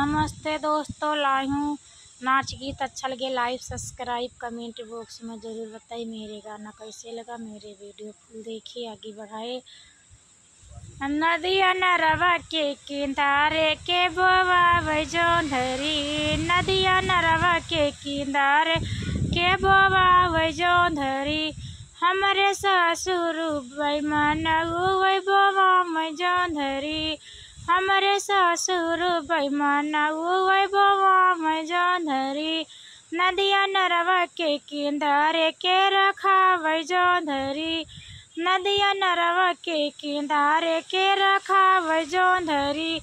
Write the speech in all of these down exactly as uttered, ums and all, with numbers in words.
नमस्ते दोस्तों, लायूं नाच गीत अच्छा लगे, like, subscribe, comment box में जरूर बताई। मेरे गाना कैसे लगा, मेरे video full देखिए, आगे बढ़ाए। नदिया नरवा के किनारे के बोआवै जोंधरी, नदिया नरवा के किनारे के बोआवै जोंधरी। हमरे ससुर बेईमान उवै बोआवै जोंधरी, हमरे ससुर बेईमान उवै बोआवै जोंधरी। नदिया नरवा के किनारे के रखावै जोंधरी, नदिया नरवा के किनारे के रखावै जोंधरी।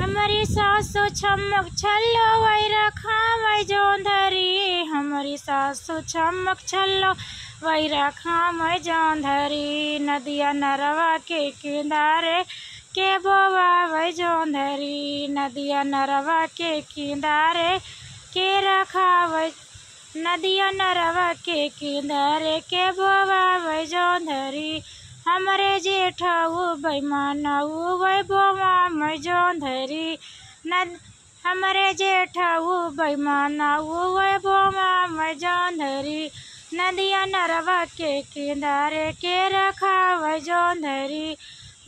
हमरी सासु छमक छल्लो वै रखावै जोंधरी, हमरी सासु छमक छल्लो वै रखावै जोंधरी। नदिया नरवा के किनारे के बोआवै जोंधरी, नदिया नरवा के किनारे के रखावै, नदिया नरवा के किनारे के बोआवै जोंधरी। हमरे जेठऊ बेईमान उवै बोआवै जोंधरी, नद-, हमरे जेठऊ बेईमान उवै बोआवै जोंधरी। नदिया नरवा के किनारे के रखावै जोंधरी,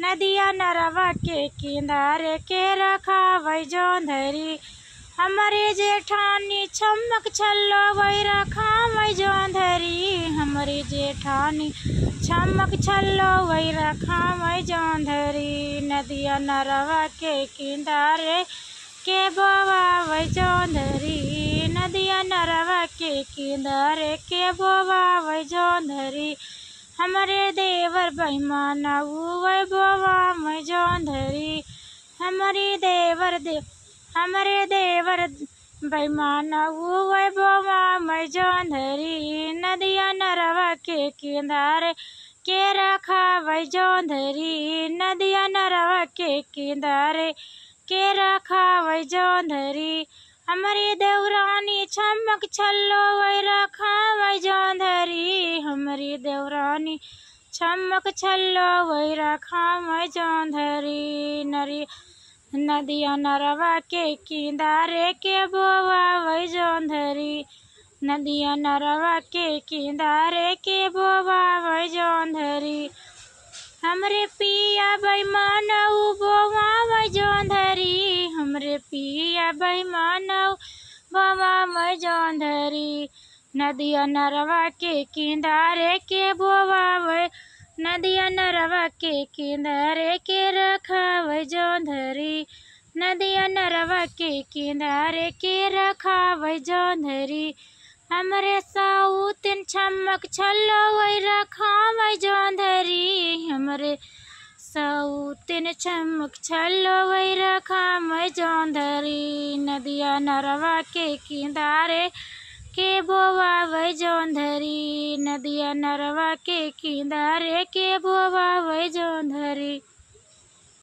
नदिया नरवा के किनारे के रखावै जोंधरी। हमरी जेठानी छमक छल्लो वै रखावै जोंधरी, हमरी जेठानी छमक छल्लो वै रखावै जोंधरी। नदिया नरवा के किनारे के बोआवै जोंधरी, नदिया नरवा के किनारे के बोआवै जोंधरी। हमरे देवर बेईमान उवै बोआवै जोंधरी, हमरी देवर दे-, हमरे देवर बेईमान उवै बोआवै जोंधरी। नदिया नरवा के किनारे के रखावै जोंधरी, नदिया नरवा के किनारे के रखावै जोंधरी। हमरी देवरानी छमक छल्लो वै रखावै जोंधरी, हमरी देवरानी छमक छल्लो वै रखावै जोंधरी। नरी-, नदिया नरवा के किनारे के बोआवै जोंधरी, नदिया नरवा के किनारे के बोआवै जोंधरी। हमरे पिया बेईमान उ बोआवै जोंधरी, हमरे पिया बेईमान उ बोआवै जोंधरी। नदिया नरवा के किनारे के बोआवै, नदिया नरवा के किनारे के रखावै जोंधरी, नदिया नरवा के किनारे के रखावै जोंधरी। हमरे सौतिन छमक छल्लो वै रखावै जोंधरी, हमरे सौतिन छमक छल्लो वै रखावै जोंधरी। नदिया नरवा के किनारे के बोआवै जोंधरी, नदिया नरवा के किनारे के बोआवै जोंधरी।